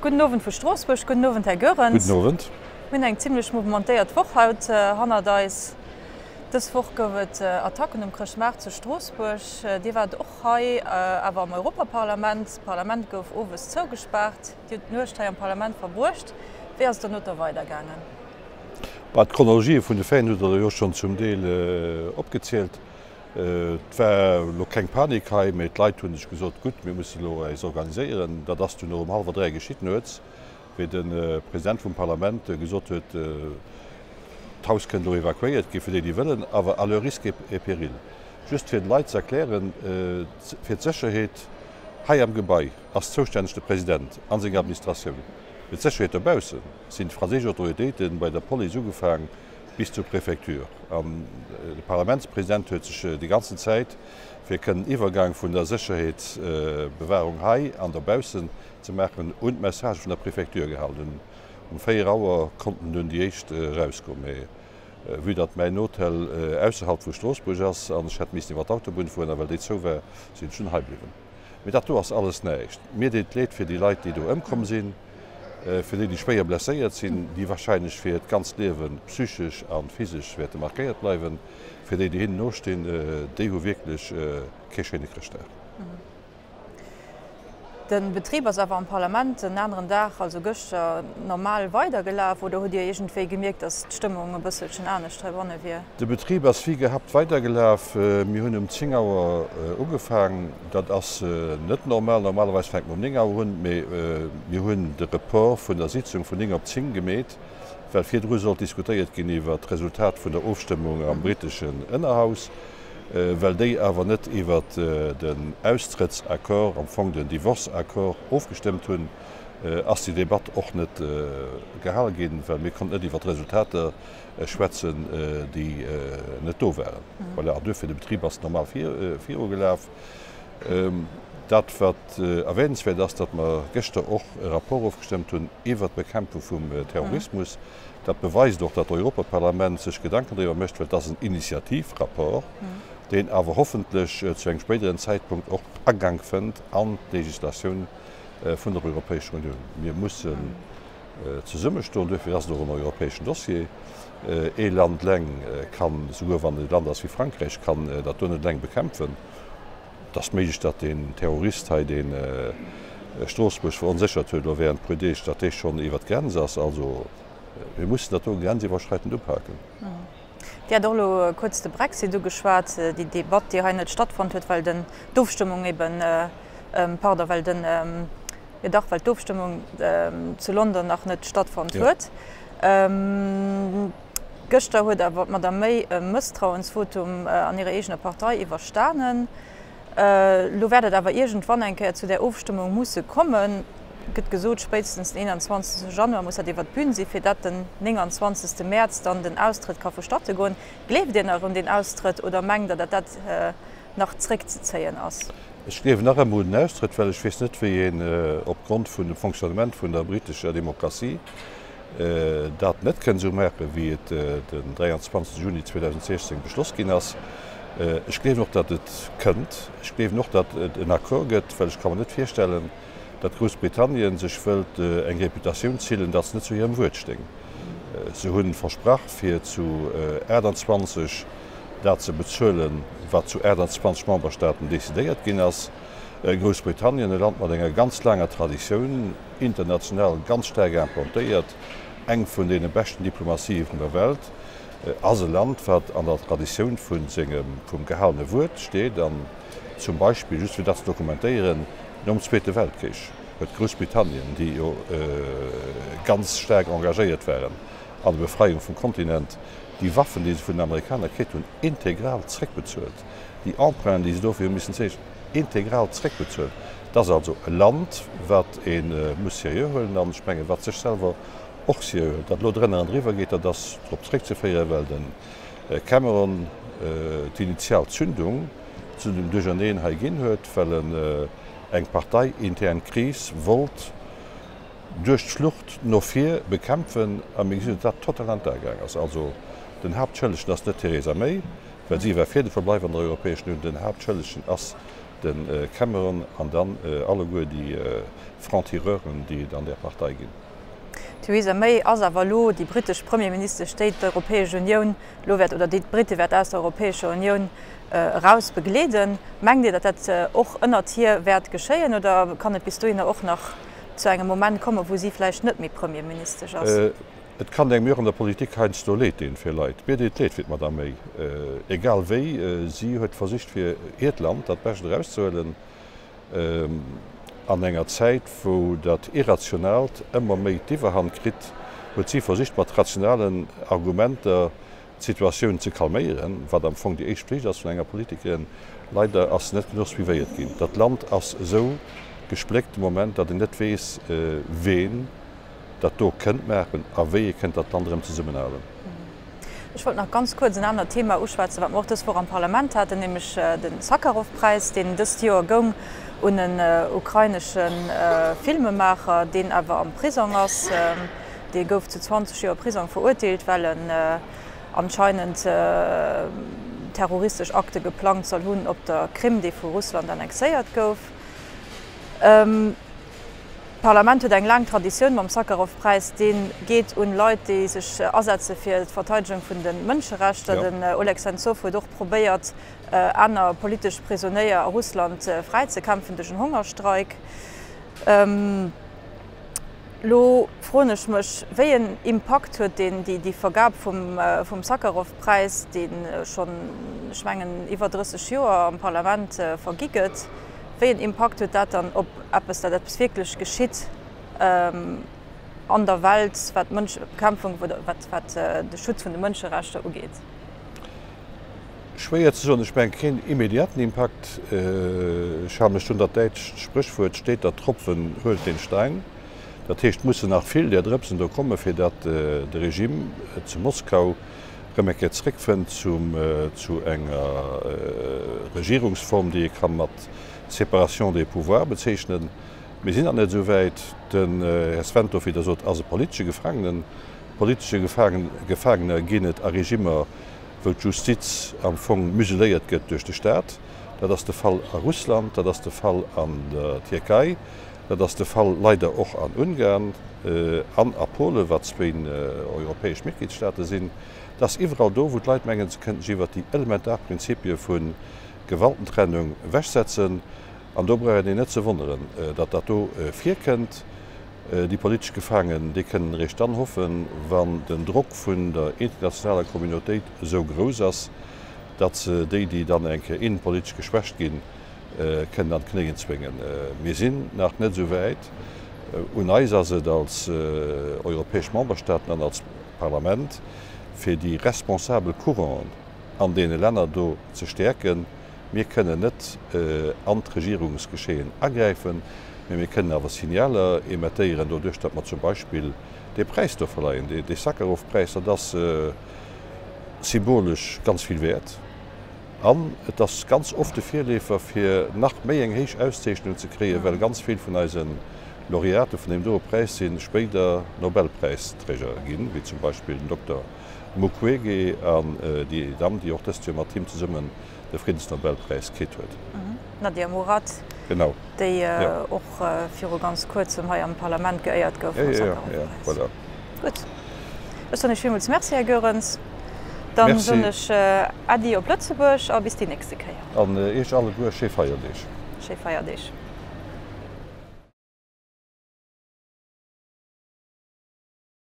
Gudden Owend vu Stroossbuerg. Gudden Owend, Här Goerens. Gudden Owend. Mir hunn eng zimmlech mouvementéiert Woch haut hannert eis. Dës Woch gouf et Attacken um Chrëschtmaart zu Stroossbuerg. Dir waart och hei, awer am Europaparlament. D'Parlament gouf owes zougespaart. Dir hutt d'Nuecht hei am Parlament verbruecht. Wéi ass et dono da weidergaangen? Bah, d'Chronologië vun de Faiten hutt Der jo schonn zum Deel opgezielt. Et war elo keng Panik hei, mee d'Leit hu sech gesot, Gutt, mir mussen elo eis organiséieren. Dat ass dunn och um hallwer 3 geschitt nuets, wéi de President vum Parlament gesot huet, d'Haus kënnt elo evakuéiert gi fir déi, déi wëllen, awer à leur risque et péril. Just fir de Leit ze erklären, Fir d'Sécherheet hei am Gebai ass zoustänneg de President a seng Administratioun. Fir d'Sécherheet dobausse sinn d'franséisch Autoritéite bei der Police ugefaang, bis zur Préfecture. An de Parlamentspresident huet sech déi ganzen Zäit, fir kënnen Iwwergang vun der Sécherheetsbewahrung hei an dobaussen ze maachen, un d'Message vun der Préfecture gehalen. Um 4 Auer konnten dunn déi éischt erausgoen. Mee vue datt mäin Hotel ausserhalb vu Stroossbuerg ass an ech hätt missen iwwer d'Autobunn fueren, a well déi zou war, sinn ech dunn hei bliwwen. Mee dat do ass alles näischt. Mir deet leed fir déi Leit, déi do ëmkomm sinn. Fir déi, déi schwéier blesséiert sinn, déi warscheinlech fir hiert ganzt Liewe psychesch a physesch wäerte markéiert bleiwen, fir déi, déi hinnen nostinn, déi hu wierklech kee schéine Chrëschtdag. De Betrib ass awer am Parlament en aneren Dag, also gëschter, normal weidergelaf oder hutt Dir iergendwéi gemierkt, datt d'Stëmmung e bësselchen anescht heibanne wier? De Betrib ass wéi gehabt weidergelaf. Mir hunn um 10 Auer ugefaang. Dat ass net normal. Normalerweis fänke mer um 9 Auer un, mee mir hunn de Report vun der Sitzung vun 9 op 10 gemeet, well virdru sollt diskutéiert ginn iwwer d'Resultat vun der Ofstëmmung am briteschen Ënnerhaus. Well déi awer net iwwer den Austrëttsaccord, am Fong den Divorce-Accord, ofgestëmmt hunn, ass déi Debatt och net gehal ginn, well mir konnten net iwwer d'Resultater schwätzen, déi net do waren. Voilà, an duerfir, de Betrib ass normal virugelaf. Dat, wat erwähnenswäert ass, datt mer gëschter och e Rapport ofgestëmmt hunn iwwert d'Bekämpfung vum Terrorismus. Dat beweist och, datt d'Europaparlament sech Gedanken driwwer mécht, well et ass en Initiativrapport, deen awer hoffentlech zu engem spéideren Zäitpunkt och Agank fënnt an d'Legislatioun vun der Europäescher Unioun. Mir mussen zesummestoen. Duerfir ass et och en europäeschen Dossier. Ee Land eleng kann, souguer wann et e Land ass wéi Frankräich, kann dat do net eleng bekämpfen. Et ass méiglech, datt deen Terrorist hei, dee Stroossbuerg veronséchert huet elo während e puer Deeg, datt dee schonn iwwer d'Grenz ass. Also mir mussen dat do grenziwwerschreitend upaken. Dir hat och elo kuerz de Brexit ugeschwat, déi Debatt, déi hei net stattfonnt huet, well den d'Ofstëmmung eben, pardon, well den, jo dach, well d'Ofstëmmung zu London nach net stattfonnt huet. Gëschter huet awer d'Madame May e Mësstrauensvotum an hirer eegener Partei iwwerstanen. Elo wäert et awer iergendwann eng Kéier zu där Ofstëmmung musse kommen. Et gëtt gesot, spéitstens den 21. Januar muss dat iwwer d'Bün sinn, fir dat den 29. Mäerz dann den Austrëtt ka vustatte goen. Gleeft Dir nach un deen Austrëtt oder mengt Der, datt dat nach zréckzezéien ass? Ech gleewen nach ëmmer un den Austrëtt, well ech weess net, wéi een opgrond vun dem Fonctionnement vun der britescher Demokratie dat net kënnt esou maachen, wéi et den 23. Juni 2016 beschloss ginn ass. Ech gleewen och, datt et kënnt. Ech gleewen och, datt et en Accord gëtt, well ech ka mer net virstellen, datt Groussbritannien sech wëllt eng Reputatioun zillen, datt se net zu hirem Wuert stéing. Se hu versprach, fir zu 28 dat ze bezuelen, wat zu 28 Memberstaaten decidéiert ginn ass. Groussbritannien, e Land mat enger ganz laanger Traditioun, international ganz staark implantéiert, eng vun deene beschten Diplomatië vun der Welt, ass e Land, wat an der Traditioun vu sengem, vum gehalene Wuert steet. An zum Beispill, just fir dat ze dokumentéieren, nom Zweete Weltkrich huet Groussbritannien, déi jo ganz staark engagéiert waren an der Befreiung vum Kontinent, déi Waffen, déi se vun den Amerikaner kritt hunn, integral zréckbezuelt. Déi Emprunten, déi se dofir hu missen zéien, integral zréckbezuelt. Et ass also e Land, wat ee muss seriö huelen an ech mengen, wat sech selwer och seriö hëlt. Datt elo drënner an driwwer geet, dat ass drop zréckzeféieren, well de Cameron d'initial Zündung zu dem Duercherneen hei ginn huet, well en eng parteiintern Kris wollt duerch d'Flucht no vir bekämpfen a mir gesinn, datt dat total an d'A gaang ass. Also den Haaptschëllegen ass net d'Theresa May, well si war fir de Verbleif an der Europäeschen Unioun, den Haaptschëllegen ass. de Cameron an dann alleguer déi Franc-tireuren, déi et an där Partei ginn. D'Theresa May ass awer elo déi brittesch Premierministesch, déi d'Europäesch Unioun elo wäert, oder déi d'Britte wäert aus der Europäescher Unioun eraus begleeden. Mengt Dir, datt dat och ënnert hir wäert geschéien oder kann et bis dohinner och nach zu engem Moment kommen, wou si vläicht net méi Premierministesch ass? Et kann engem jo och an der Politik heiansdo leed dinn fir Leit. Mir deet leed fir d'Madame May. Egal wéi, si huet versicht fir hiert Land dat Bescht erauszehuelen an enger Zäit wou dat Irrationaalt ëmmer méi d'Iwwerhand kritt, huet si versicht mat rationalen Argumenter d'Situatioun ze calméieren, wat am Fong déi éischt Pflicht ass vun enger Politikerin. Leider ass se net genuch suivéiert ginn. Dat Land ass esou gespléckt de Moment, datt een net weess, ween dat do kënnt maachen a wéi ee kënnt dat Land erëm zesummenhalen. Ech wollt nach ganz kuerz en anert Thema uschwätzen, wat mer och dës Woch am Parlament haten, nämlech de Sakharov-Präis, deen dëst Joer goung un en ukrainesche Filmemaacher, deen awer am Prisong ass. Dee gouf zu 20 Joer Prisong verurteelt, well en anscheinend terroristesch Akte geplangt soll hunn op der Krim, déi vu Russland annexéiert gouf. D'Parlament huet eng laang Traditioun mam Sakharov-Präis. Dee geet un Leit, déi sech asetze fir d'Verteidegung vun de Mënscherechter. Den Oleg Sentsov huet och probéiert, aner politesch Prisonéier a Russland fräizekämpfen duerch en Hongerstreik. Lo froen ech mech, wéi en Impakt huet deen déi Vergab vum Sakharov-Präis, dee schonn, ech mengen, iwwer 30 Joer am Parlament vergi gëtt, Wéi en Impakt huet dat dann op eppes, dat eppes wierklech geschitt an der Welt, wat d'Mënsch-Bekämpfung oder wat, wat de Schutz vun de Mënscherechter ugeet? Schwéier ze soen. Ech mengen, keen immediaten Impakt. Ech hale mech un dat däitscht Spréchwuert, Steter Tropfen höhlt den Stein. Dat heescht, et mussen nach vill där Drëpsen do komme fir datt de Regime zu Moskau rëm eng Kéier zréckfënnt zu enger Regierungsform, déi ee ka mat Séparation des pouvoirs bezeechnen. Mir sinn nach net esou wäit. Den Här Sventow, wéi Der sot, ass e politesche Gefaangenen. Politesche Gefaangener ginn et a Regimmer, wou d'Justiz am Fong museléiert gëtt duerch de Staat. Dat ass de Fall a Russland, dat ass de Fall an der Tierkei, Dat ass de Fall leider och an Ungarn an a Polen, wat zwéin europäesch Mitgliedstaate sinn. Et ass iwwerall do, wou d'Leit mengen, se kënnten sech iwwert déi elementar Prinzipie vu Gewaltentrennung ewechsetzen. An do brauch een een net ze wonneren, datt dat do virkënnt. Déi politesch Gefaangen, déi kënnen eréischt dann hoffen, wann den Drock vun der internationaler Communautéit esou grouss ass, datt se déi, déi dann eng Kéier innenpolitesch geschwächt ginn, kënnen an d'Knéien zwéngen. Mir sinn nach net esou wäit. Un eis ass et als europäesch Memberstaaten an als Parlament, fir déi responsabel Courant'en an deene Länner do ze stäerken. Mir kënnen net an d'Regierungsgeschehen agräifen, mä mir kënnen awer Signaler emettéieren, doduerch datt mer zum Beispill dee Präis do verleien. Dee Sakharov-Präis, dat ass symbolesch ganz vill wäert. An et ass ganz oft de Virleefer, fir nach méi eng héich Auszeechnung ze kréien, well ganz vill vun eise Laureate vun deem doe Präis si spéider Nobelpräisträger ginn, wéi zum Beispill den Dokter Mukwege an déi Damm, déi och dëst Joer mat him zesummen de Friddensnobelpräis kritt huet. D'Nadia Murad, déi och viru ganz kuerzem hei am Parlament geéiert gouf mam Sakharov-Präis. Gutt. Ech soen Iech villmools Merci, Här Goerens. Dann soen ech Äddi op Lëtzebuerg a bis déi nächste Kéier. An Iech alleguer schéi Feierdeeg. Schéi Feierdeeg.